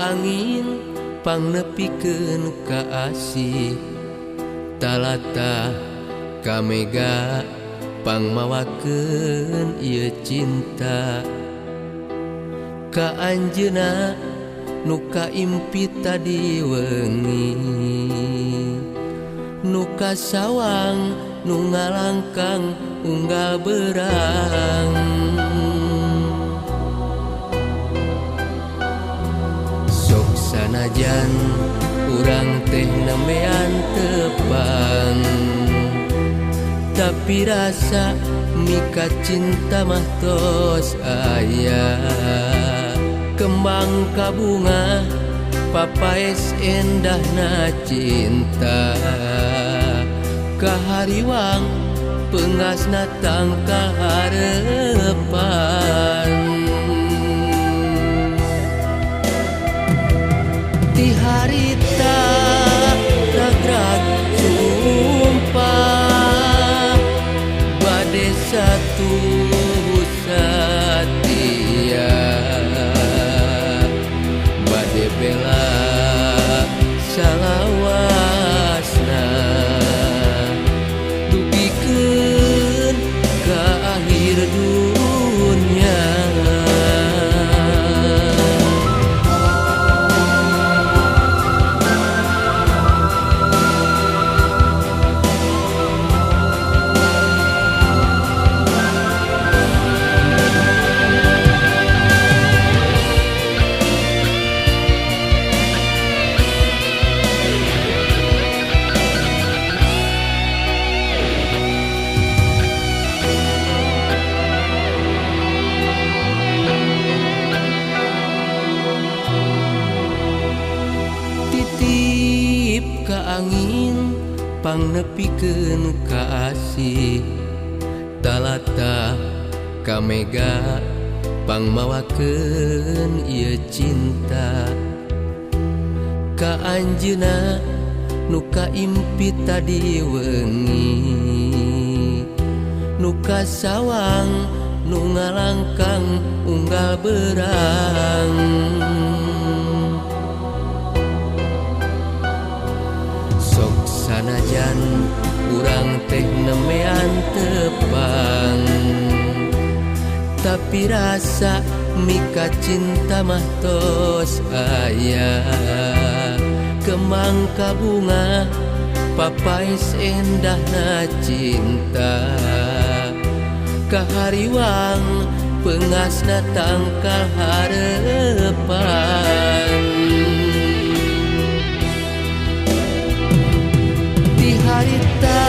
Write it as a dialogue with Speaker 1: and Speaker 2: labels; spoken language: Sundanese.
Speaker 1: Ka angin pangnepikeun ka asih, talata ka mega pangmawakeun ieu cinta. Ka anjeunna nu kaimpi tadi wengi, nu kasawang nu ngalangkang unggal berang. Sok sanajan urang teh nembean tepang, tapi rasa mika cinta mah tos aya. Kembang kabunga papaes endahna cinta, kahariwang pengasna tangkal harepan. Ti harita ragrag sumpah, bade satu satia, bade bela salawasna, dugikeun ka akhir dunya. Titip ka angin pangnepikeun ka asih, talata ka mega pangmawakeun ieu cinta. Ka anjeunna nu kaimpi tadi wengi, nu kasawang nu ngalangkang unggal berang. Sok sanajan urang teh nembean tepang, tapi rasa mika cinta mah tos aya. Kembang kabunga papaes endahna cinta, kahariwang pengasna tangkal harepan. Ti harita